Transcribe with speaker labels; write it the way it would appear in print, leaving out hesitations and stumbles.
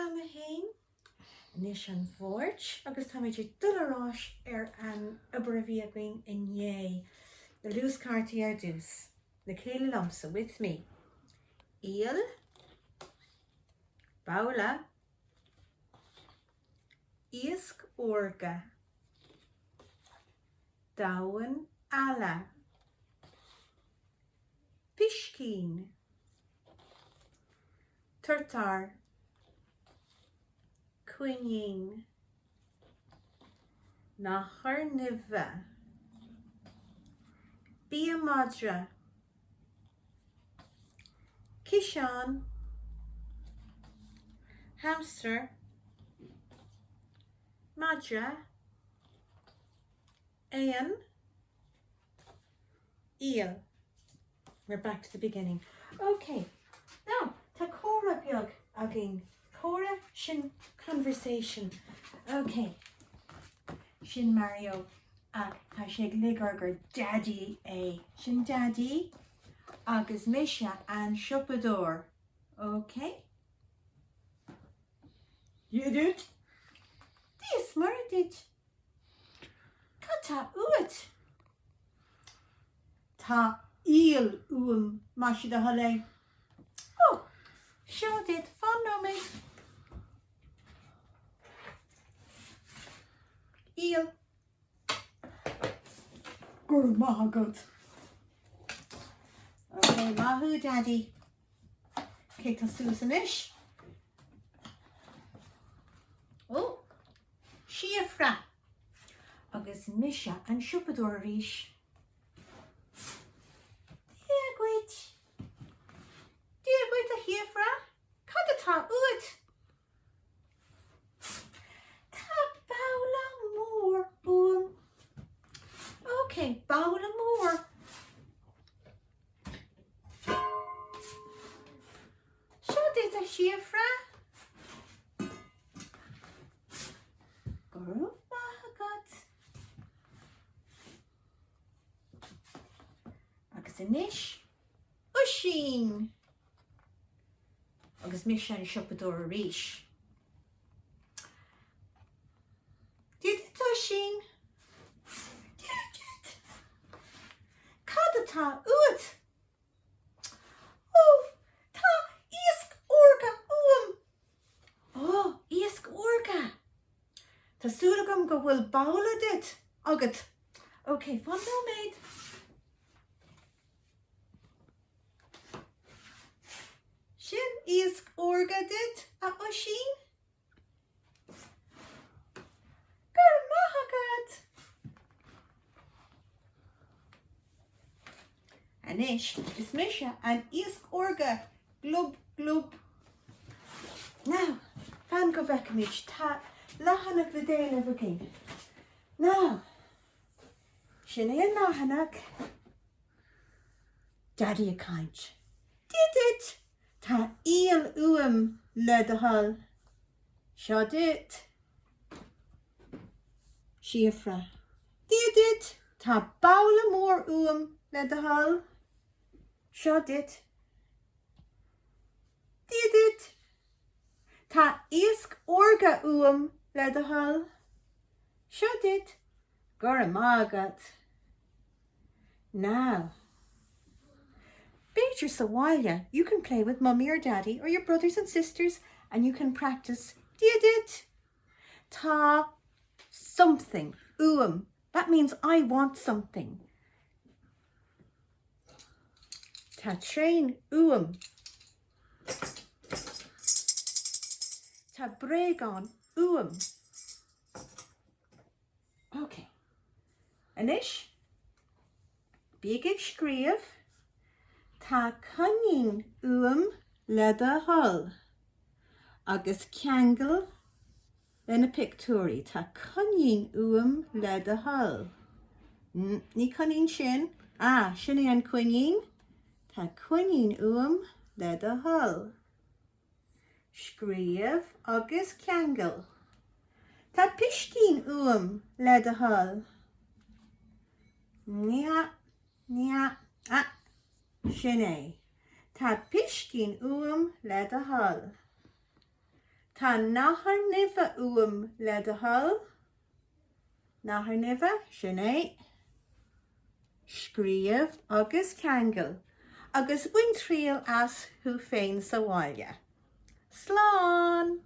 Speaker 1: am a haon. Anois an Mháirt agus táimid ag dul ar ais ar an obair a bhí againn inné. Na luaschártaí ar dtús. Le chéile liomsa, with me. Iall. Babhla. Iasc órga. Damhán alla. Piscín. Turtar. Coinín. Nathair nimhe. Bia madra. Ciseán. Hamster. Madra. Éan. Iall. We're back to the beginning. Ok, now, tá comhrá beag againn. Comhrá, sin conversation. Ok, sin Mario ach tá sé ag lig air gur Daidí é. Sin Daidí agus mise an siopadóir. Ok? Dia duit. Dia is Muire duit. Cad tá uait? Tá iall uaim, más é do thoil é. Ó, seo duit, fan nóiméad. Iall. Go raibh maith agat. Ok, maith thú, Daddy. Cé tá suas anois? Ó, Síofra! Agus mise an siopadóir arís. Dia dhuit! Dia dhuit, a Shíofra! Cad atá uait? Tá babhla mór uaim. Ok, babhla mór. Seo duit, a Shíofra. Go raibh maith agat. Agus anois, Oisín! Agus mise an siopadóir arís. Dia duit, Oisín! Dia duit! Cad atá uait? Ó, tá iasc órga uaim! Ó, iasc órga! Tá súil agam go bhfuil babhla duit agat. Ok, fan nóiméad. Sin iasc órga duit, a Oisín. Go raibh maith agat! Anois, is mise an iasc órga! Glub, glub! Now, fan go bhfeicfimid, tá leathanach le déanamh againn. Now, sin é an leathanach. Daddy ag caint. Dia duit! Tá iall uaim le do thoil. Seo duit. Síofra. Dia duit! Tá babhla mór uaim le do thoil. Seo duit. Dia duit! Tá iasc órga uaim le do thoil. Seo duit. Go raibh maith agat. Now, b'fhéidir sa bhaile, you can play with mummy or daddy or your brothers and sisters and you can practice Dia duit! Tá something uaim. That means I want something. Tá traein uaim. Tá bréagán uaim. Ok. Anois, bígí ag scríobh, Tá coinín uaim le do thoil. Agus ceangail le na pictiúirí. Tá coinín uaim le do thoil. Ní coinín sin. Ah, sin é an coinín. Tá coinín uaim le do thoil. Scríobh agus ceangail. Tá piscín uaim le do thoil. Ní hea, ní hea, ah, sin é. Tá piscín uaim le do thoil. Tá nathair nimhe uaim le do thoil. Nathair nimhe, sin é. Scríobh agus ceangail agus bain triail as thú féin sa bhaile. Slán!